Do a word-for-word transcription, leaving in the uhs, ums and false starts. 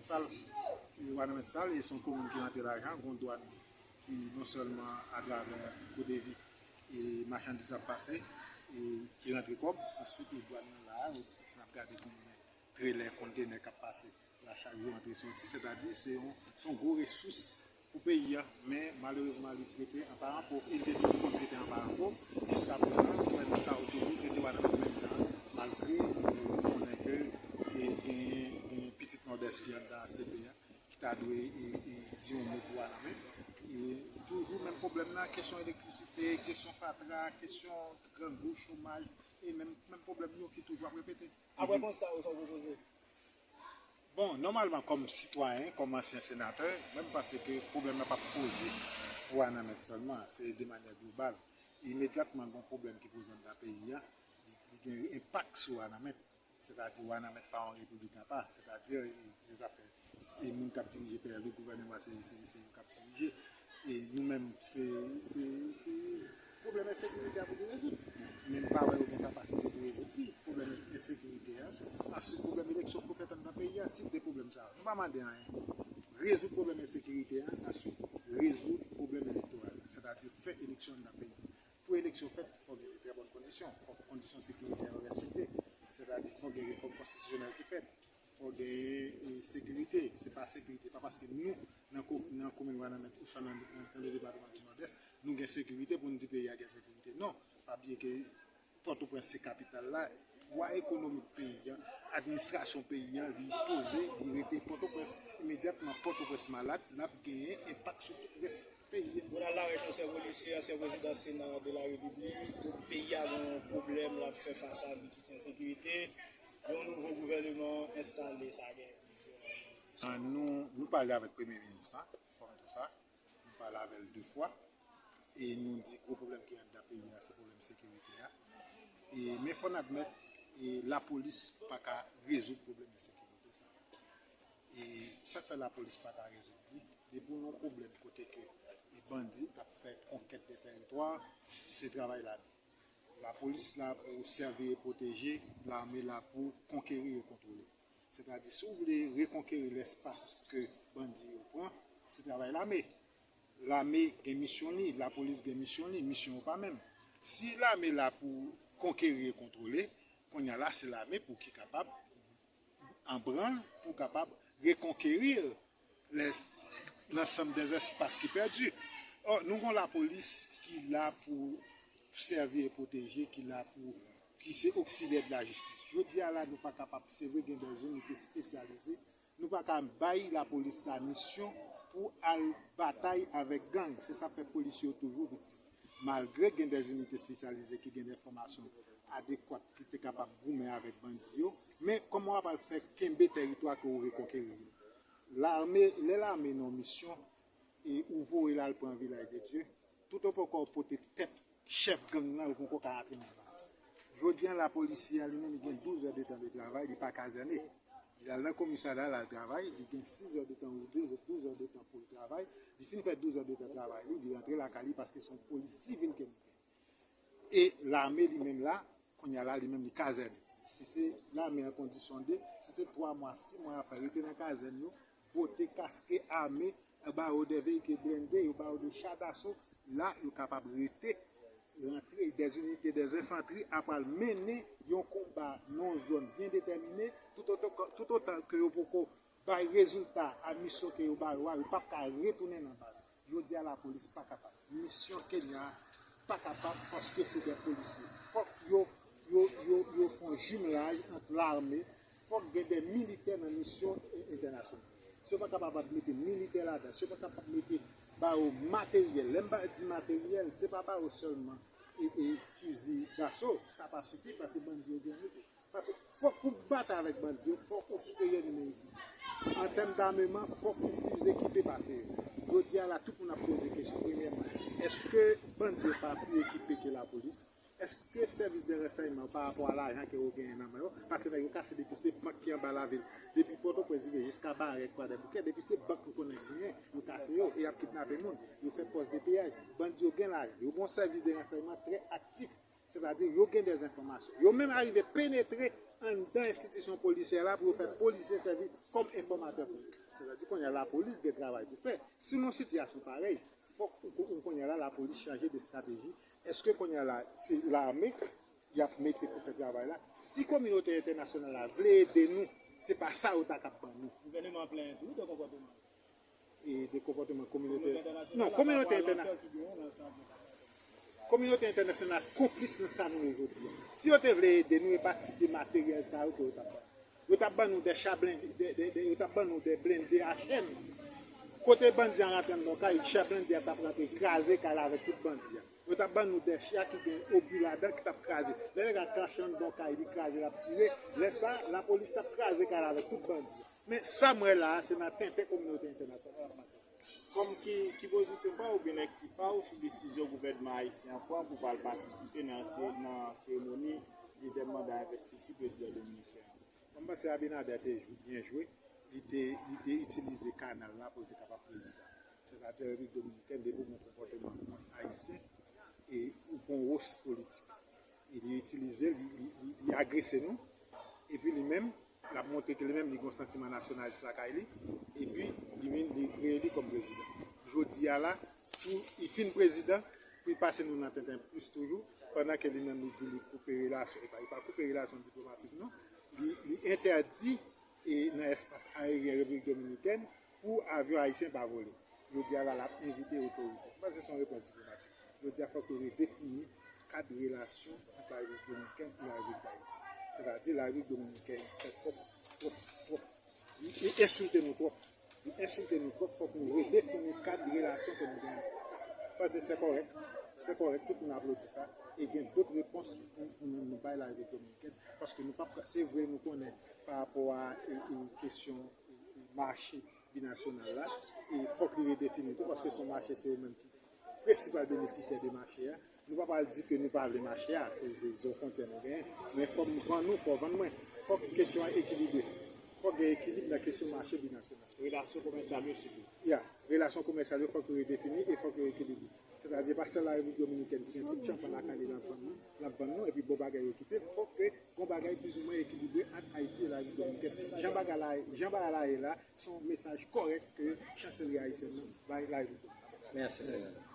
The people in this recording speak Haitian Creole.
Sal, e Wanament Sal, e se yon komin ki rantre lajan, gon dwàn ki non sèlman atravè Kodevi e machandiz ap pase, e ki rantre kòb, answit e dwàn nan la, si n ap gade konbyen trelè, kontenè k ap pase la chak jou antre sòti, sètadi se yon, se yon gwo resous pou peyi a, men malerezman li rete an paran pov, e li te toujou konn rete an paran pov, jiska prezan gouvènman sa yo toujou rete Wanament menm jan, malgre nou konnen ke e gen, gen pitit Nòdès ki anndan C P a, ki ta dwe e, e, di yon mo pou Wanament. E toujou menm pwoblèm nan, kesyon elektrisite, kesyon fatra, kesyon grangou, chomaj, e menm, menm pwoblèm yo ki toujou ap repete. Apre konsta yo, sa w pwopoze? Bon, nòmalman, kòm sitwayen, kòm ansyen senatè, mwen m panse ke pwoblèm nan p ap poze pou Wanament sèlman, se de manyè global. Imedyatman gen yon pwoblèm ki poze anndan peyi a, li, li gen enpak sou Wanament. Sètadi Wanament pa yon repiblik apa, sètadi e, se zafè, se moun k ap dirije P L U, gouvènman se, se, se yo k ap dirije. E nou menm, se, se, se pwoblèm ensekirite a pou nou rezoud. Men m pa wè yo gen kapasite pou rezoud li, pwoblèm ensekirite a. Answit, pwoblèm eleksyon k pou fèt anndan peyi a. Si de pwoblèm sa yo, nou pa mande anyen. Rezoud pwoblèm ensekirite a, answit, rezoud pwoblèm elektoral la. Sètadi fè eleksyon anndan peyi a. Pou eleksyon fèt, fò gen de trè bòn kondisyon. Fò kondisyon sekiritè yo respekte. Sètadi fò gen refòm konstitisyonèl ki fèt. Fò genyen e, sekirite. Se pa sekirite, pa paske nou, nan, ko- nan komin Wanament, oswa nan, nan, nan le depatman di Nòdès, nou gen sekirite pou n di peyi a gen sekirite. Non, pa bliye ke Pòtoprens se kapital la, pwa ekonomik peyi a, administrasyon peyi a, li poze, li rete Pòtoprens. Imedyatman Pòtoprens malad, l ap genyen enpak sou tout rès peyi a. Ronald Larèche, ansyen polisye, ansyen prezidan Sena de la Repiblik, peyi a gen yon pwoblèm l ap fè fas a li ki se ensekirite. Yon nouvo gouvènman enstale, sa gen plizyè ane. Ah, nou, nou pale avèk premye minis la, fò m di w sa. Nou pale avè l de fwa. E nou di gwo pwoblèm ki anndan peyi a, se pwoblèm sekirite a. E, men fò n admèt, e, lapolis pa ka rezoud pwoblèm ensekirite sa. E sa k fè lapolis pa ka rezoud li, depi w nan yon pwoblèm kote ke e bandi ap fè konkèt de tèritwa, se travay lame. Lapolis la pou sèvi e pwoteje, lame la pou konkeri e kontwole. Sètadi, si w vle rekonkeri lèspas ke bandi yo pran, se travay lame. Lame gen misyon li, lapolis gen misyon li, misyon yo pa menm. Si lame la pou konkeri e kontwole, kounye a la se lame pou ki kapab an branl pou kapab rekonkeri lè- lansanm dè espas ki pèdi. Ò, nou gon lapolis ki la pou sèvi e pwoteje, ki la pou, ki se oksilyè de la jistis. Jodi a la, nou pa kapab, se vre gen dè inite espesyalize, nou pa ka bay lapolis sa misyon pou al batay avèk gang. Se sa fè polisye yo toujou viktim. Malgre gen dè inite espesyalize ki gen de fòmasyon adekwat ki te kapab goumen avèk bandi yo, men kòman w ap al fè kenbe tèritwa ke w rekonkeri yo? Lame, lè lame nan misyon e ou voye l al pran Vilaj de Dye, tout ou poko pote tèt chèf gang nan, ou poko ka antre nan baz. Jodi a, lapolisye a li menm, li gen douz è de tan de travay, li pa kazène. Li al nan komisarya, l al travay, li gen sis è de tan ou douz, douz è de tan pou l travay. Li fin fè douz è de tan travay li, li rantre lakay li paske se yon polis sivil ke li gen. E lame li menm la, kounye a la, li menm li kazène. Si se lame an kondisyon de, si se twa mwa, sis mwa y ap fè, rete nan kazèn yo, pote kaske ame, ba yo de veyikil blende, yo ba yo de cha daso, la yo kapab rete, rantre, dè inite dè enfantri ap al mennen yon konba nan yon zòn byen detèmine, tout otan, tout otan ke yo poko bay rezilta a misyon ke yo ba yo a, yo p ap ka retounen nan baz. Jodi a lapolis pa kapab. Misyon Kenya pa kapab paske se de polisye. Fòk yo, yo, yo, yo fè yon jimlaj ant lame, fòk gen de militè nan misyon e- entènasyonal. Si yo pa kapab mete militè ladan, si yo pa kapab mete ba yo materyèl, lè m pa di materyèl, se pa ba yo sèlman e, e fizi daso, sa pa sifi paske bandi yo gen tou. Paske fòk ou bat avèk bandi yo, fòk ou siperyè nimerik li. An tèm dameman, fòk ou plis ekipe pase yo. Jodi a la, tout moun ap poze kesyon, premyèman, èske bandi yo pa pi ekipe ke lapolis? Èske sèvis de ransèyman, pa rapò a lajan ke yo genyen nan men yo, paske nèg yo kase depi se bank ki anba lavil, depi Pòtoprens rive jiska Barèt, Kwadèboukè, depi se bank yo konnen genyen, yo kase yo, e y ap kidnape moun, yo fè pòs de piyaj. Bandi yo gen lajan, yo gen yon sèvis de ransèyman trè aktif. Sètadi, yo gen de enfòmasyon. Yo menm arive penetre anndan enstitisyon polisyè la pou yo fè polisye sèvi kòm enfòmatè pou yo. Sètadi kounye a lapolis gen travay pou fè. Si nou sitiyasyon parèy, fòk ou, ou kounye a la lapolis chanje de estrateji. Èske kounye a la se lame y ap mete pou fè travay la? Si kominote entènasyonal la vle ede nou, se pa sa yo ta kab ban nou. Gouvènman an plenyen tou de konpòtman. E de konpòtman kominote. Non, kominote entènasyonal. Kominote entènasyonal konplis nan sa nou ye jodi a. Si yo te vle ede nou, e pa ti de materyèl sa yo ke yo t ap ban. Yo t ap ban nou de cha blende, de, de, de, yo t ap ban nou de blende H M. Kote bandi an rantre anndan kay, cha blende a t ap rantre kraze kay la avèk tout bandi a. Yo t ap ban nou de cha ki gen obi ladan ki t ap kraze. Lè nèg la kache anndan kay, li kraze, l ap tire. Lè sa, lapolis t ap kraze kay la avèk tout bandi a. Men sa m wè la a, se nan tenten kominote entènasyonal ap pase. Kòm ki, ki pozisyon pa w oubyen lèkti pa w sou desizyon gouvènman ayisyen an pran pou pral patisipe nan se-, nan seremoni dezyèm manda envestiti prezidan dominiken an? Mwen panse Abinader te jou-, byen jwe, li te, li te itilize kanal la pou l te kapab prezidan. Sètadi Repiblik Dominikèn depi yon konpòteman kont ayisyen e ou pran wòs politik. E li itilize, li, li, li, li agrese nou. Epi li menm, l ap montre ke li menm li gen yon santiman nasyonalis lakay li. Epi li vin, li reeli kòm prezidan. Jodi a la, pou li fin prezidan, pou li pase nou nan tenten plis toujou, pandan ke li menm li di li koupe relasyon, e pa, li pa koupe relasyon diplomatik non, li, li entèdi e nan espas ayeryen Repiblik Dominikèn pou avyon ayisyen pa vole. Jodi a la, l ap envite otorite. M panse se yon repons diplomatik. Jodi a, fòk yo redefini kad relasyon ant Larepiblik Dominikèn e Larepiblik Dayiti. Sètadi, Larepiblik Dominikèn fè twòp, twòp, twòp. Li, li ensilte nou twòp. Li ensilte nou twòp. Fòk nou redefini kad relasyon ke nou gen ansanm. M panse se kòrèk. Se kòrèk, tout moun aplodi sa. E gen dòt repons pou, pou nou, nou bay Larepiblik Dominikèn. Paske nou p ap, se vre nou konnen pa rapò a e, e kesyon mache binasyonal la, e fòk li redefini tou, paske se yon mache, se yo menm ki prensipal benefisyè de mache a. Nou pa pral di ke nou pa vle mache a, se, se, se yon fwontyè nou genyen, men fò m vann ou, fò w vann mwen. Fòk kesyon an ekilibre. Fòk gen ekilib nan kesyon mache binasyonal. Relasyon komèsyal yo sitou. Ya, relasyon komèsyal yo fòk yo redefini e fòk yo ekilibre. Sètadi, pa sèl Larepiblik Dominikèn ki gen tout chanpan lakay li l ap vann nou, l ap vann nou, epi bon bagay yo kite l. Fòk ke gon bagay plizoumwen ekilibre ant Ayiti e Larepiblik Dominikèn. Jan bagay la, jan bagay la ye la, se yon mesaj kòrèk ke Chanselri ayisyèn nan bay Larepiblik Dominikèn. Mèsi, senatè.